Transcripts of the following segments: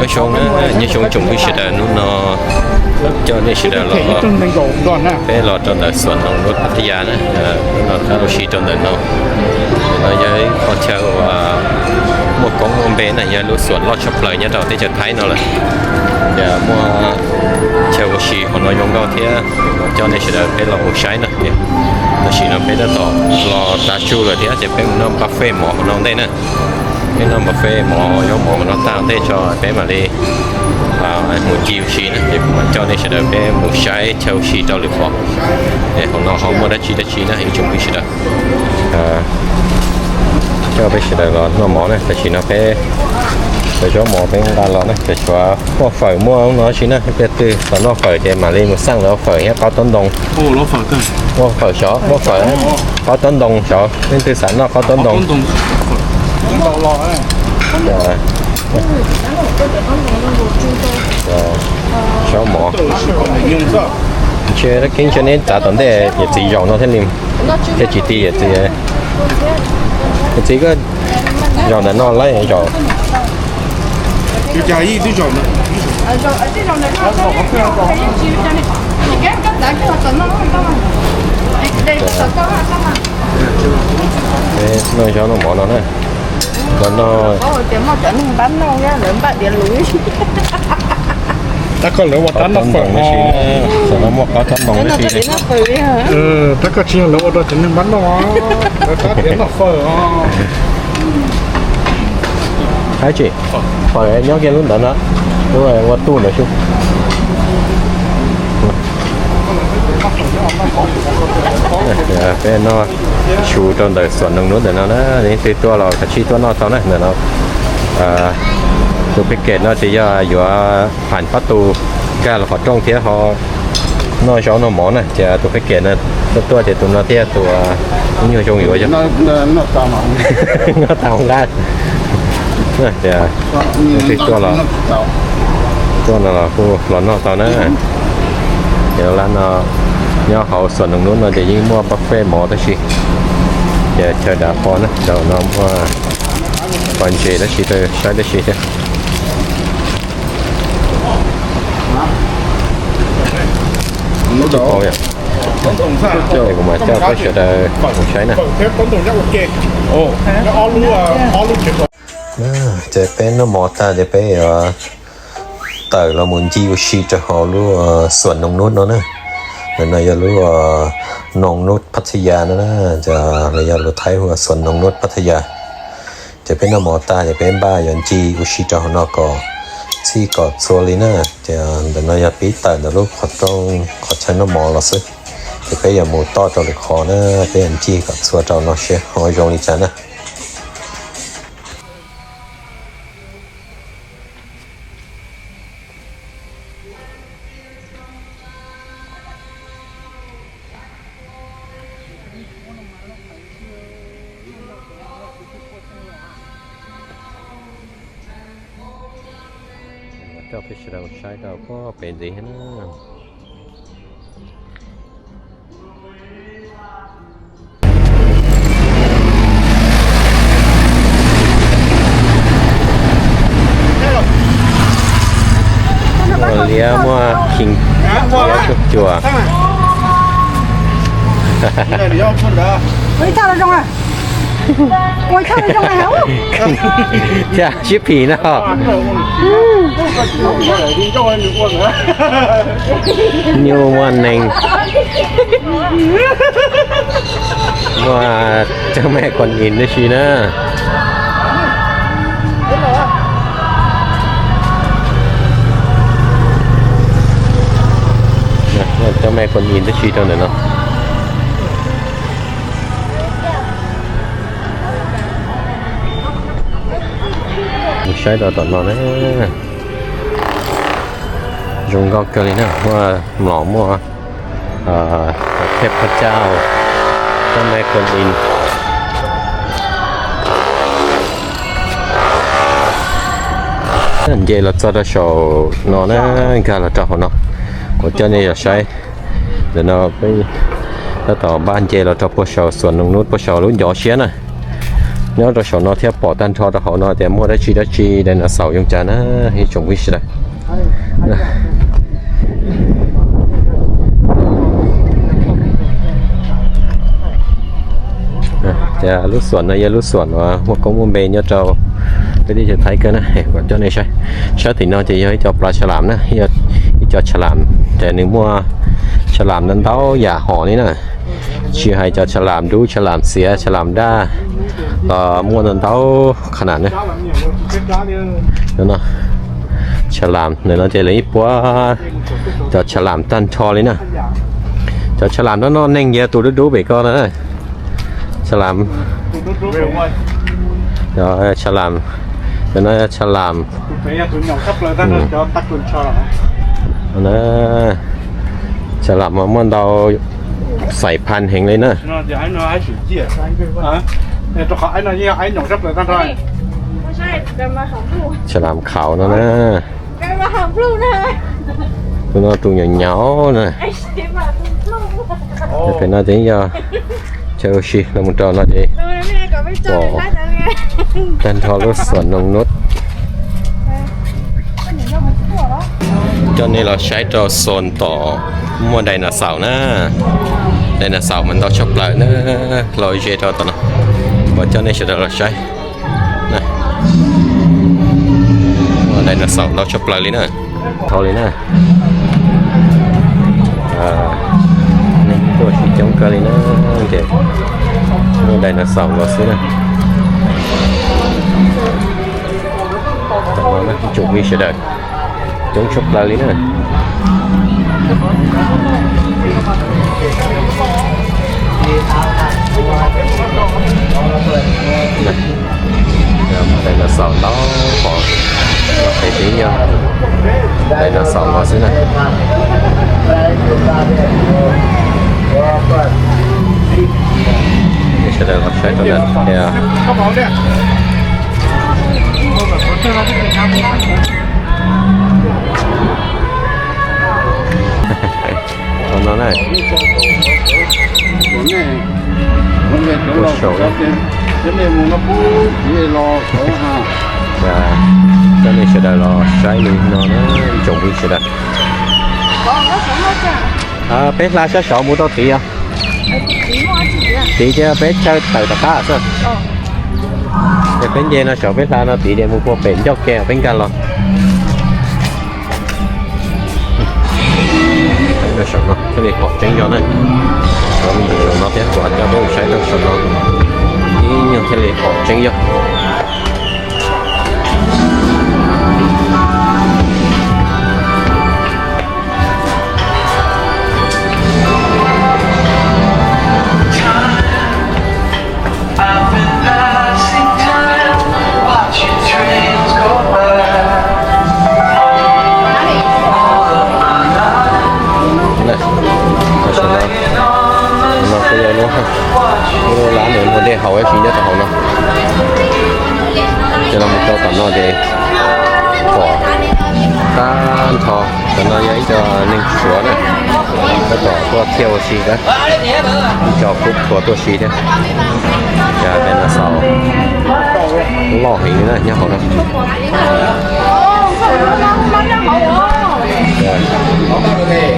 Nyob zoo na, nyob zoo tsoom phooj ywg sawv daws, hnub no coj nej sawv daws los, peb los rau ntawm Xuas Noos Nuj Phathaya na. Hnub no qab ua si rau ntawm no. Ntawm no yog ib qho chaw uas muaj koob muaj npe na, yog lub xuas loj tshaj plaws nyob rau teb chaws Thaib no lawm. Ces muaj chaw ua si hauv no zoo nkauj thiab, coj nej sawv daws peb los mus saib na. Tam sim no peb tab tom los tav su lawm thiab ces peb mus noj buffet mov hauv no ntej na. Peb noj buffet mov, zaub mov hauv no tag ntej tso peb mam li mus ncig ua si na, ces kuv mam coj nej sawv daws peb mus saib chaw ua si rau lwm qhov. Es hauv no ho muaj dab tsi dab tsi na ib tsoom phooj ywg sawv daws. Coj peb sawv daws los noj mov na, tam sim no peb cov zaub mov peb nqa los na, cov tshuav muaj fawm muaj no si na, tej twg xav noj fawm ces mam li mus xaj lawv fawm thiab qaub taub ntoo. Muaj fawm xyov, muaj fawm qaub taub ntoo xyov, leej twg xav noj qaub taub ntoo. Zaub mov. Ntshe dab keeb ntshe neb txav tom ntej yawm txiv zaum no thiaj li, thiaj tsis ti yawm txiv. Yawm txiv koj zaum ntawm no lawm zaum. Noj zaub noj mov no na. Los noj. Tab koj lawv ua tab noj fawm no, muaj qaub taub ntoo no. Tab koj tsis yog lawv ua rau cov neeg npab noj, lawv tab tias noj fawm os. Haib tsis, fawm nyob kiag lub ntawd na, lub ua tuj ntawd xwb. Peb noj su rau ntawm Xuas Noos Nuj ntawm no na, leej twg tuaj los kav tsij tuaj noj tau na ntawm no. Tus pheej kem no ces yog yuav pham pab tus nkag los qhov rooj thiab ho noj zaub noj mov na, ces tus pheej kem no tuaj tuaj ces tus no thiaj tus ib nyuag zoo yuav yog noj tau nqaj. Ces leej twg tuaj los, tuaj no los kuj los noj tau na. Ces lab no nyob hauv Xuas Noos Nuj no ces yeej muaj buffet mov tab sis ces chaw dav qhov na, rau no muaj pov ntses tab sis rau saib tab sis thiab. Kuv mas coj peb sawv daws mus saib na. Ces peb noj mov tag ces peb yuav tawm los mus ncig ua si rau hauv lub Xuas Noos Nuj no na. Ntawm no yog lub Noos Nuj Phathaya no na, los yog lus Thaib hu ua Xuas Noos Nuj Phathaya. Ces peb noj mov tag ces peb npaj yuav ncig ua si rau hauv no kom txhij kom txhua li na. Ces ntawm no yog pib tawm ntawm lub qhov rooj qhov chaw noj mov los xwb. Ces peb yuav mus toj rau lwm qhov na, peb yuav ncig kom txhua rau no seb ho zoo li cas na. Coj peb sawv daws saib rau pem ntxiv na. Muaj liab muaj khis, liab cuam cuam. Thiab sib phim no. Nyuj muaj nees, muaj cov me kuan in tab si na. Cov me kuan in tab si rau ntawm no. Mus saib rau tom no na. Zoo nkauj kawg li na, muaj mlom muaj thej phaj caj, cov me kuan in. Nce los txog rau saum no na, nkag los rau hauv no. Kuv coj nej los saib. Ntawm no peb tab tom npaj nce los rau puag saum Xuas Noos Nuj puag saum lub ncov siab na. Nyob rau saum no thiaj pom tag nrho rau hauv no tias muaj dab tsi dab tsi dinosaur zoo cas na ib tsoom phooj ywg sawv daws. Ces lub xoom no yog lub xoom uas muaj koob muaj npe nyob rau peb teb chaws Thaib kawg na. Kuv coj nej saib, sab tim no ces yog ib co plas xa lam na, ib co xa lam, ces nws muaj xa lam ntau ntau yam hom li na. Tsis hais cov xa lam dub, xa lam xiav, xa lam daj, los muaj ntau ntau qhov na. Xa lam ntawm no ces lawv ib puab cov xa lam tag nrho li na. Cov xa lam no noj neeg yog tus dub dub pem ko na. Xa lam, xa lam, cov no xa lam, xa lam mas muaj ntau xais phaj heev li na. Xa lam khaus no na. Tus no tus nyaum nyaum na. Pem no ces yog chaw ua si, los mus rau no ces pom tag nrho lub xoom noog nub. Coj nej los saib rau xoom tom muaj dinosaur na. Dinosaur mas ntau tshaj plaws na, los ze rau tom no. Kuv coj nej sawv daws los saib. Muaj dinosaur ntau tshaj plaws li na. Thaum li na, neeg tuaj tsis coob kawg li na, ces muaj dinosaur los xwb na. Tom no na ib tsoom phooj ywg sawv daws, coob tshaj plaws li na. Dinosaur ntau hov, no qhov tseeb yog dinosaur los xwb na. Sawv daws los saib rau ntawm tias no na. Ua saum, coj nej sawv daws los saib li no na ib tsoom phooj ywg sawv daws. Peb hla sab saud mus rau tid os. Tid ces peb chaw tawm tom qab xwb. Ces peb nce no saum peb hla no tid ces mus puag pem ncauj ke peb nkag los. Saum no thiaj li pom tseeb yog na. Saum no thiab kuv coj peb mus saib rau saum no ib nyuag thiaj li pom tseeb yog. Saum no, no kuj yog lub, lub lab nws muaj dej haus ib si nyob rau hauv no. Ces los mus rau tom no ces pom tag nrho. Cov no yog ib co neeg Suav na, tab tom tuaj thiaj ua si thiab, ib co kuj tuaj ua si thiab. Ces dinosaur loj heev li na nyob hauv no.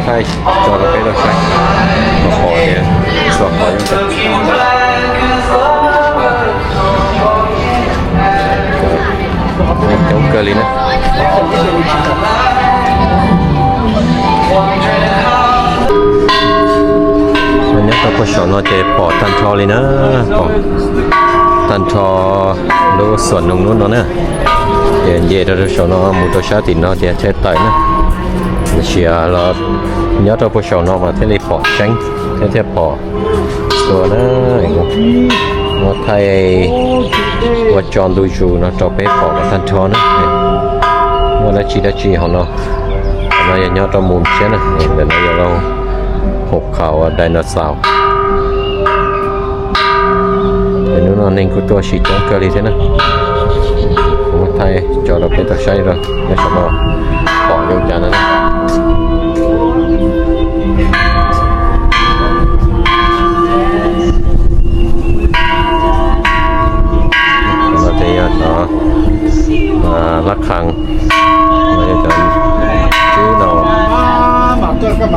Thaij tso rau peb tau saib, pom tias txhua qhov zoo. Coob kawg li na. Nyob rau puag saum no ces pom tag nrho li na, pom tag nrho lub xuam noog lub no na. Ces nce rau saum no mus rau sab tim no ces thiaj tawm na. Tiam sis los nyob rau puag saum no mas thiaj li pom tseeb thiab thiaj pom txhua na. Muab thaij ua tso ntu zus no rau peb pom kom tag nrho na. Muaj dab tsi dab tsi hauv no. Qhov no yog nyob rau mus tshiab na, ntawm no yog lub hauv qhov dinosaur. Hnub no neeg kuj tuaj ua si coob kawg li thiab na. Kuv muab thaij tso rau peb tau saib rau nyob saum no pom zoo cas no na. Lab Kham, cov tswb no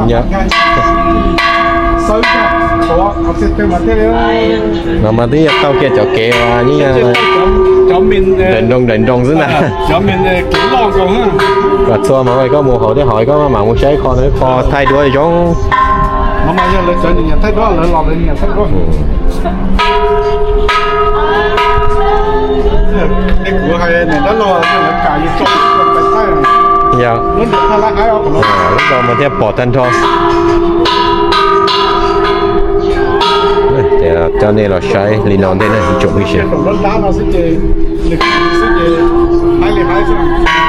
nyob. No mas twb yog tau kiag cov kev uas nyob nraim nroos nraim nroos xwb ntag. Kom txhua mas koj mus hauv thiab hauv koj mam mus saib qhov no, qhov thaij duab zoo. Yog, lub no mas thiaj pom tag nrho. Coj nej los saib li no ntej na ib tsoom phooj ywg.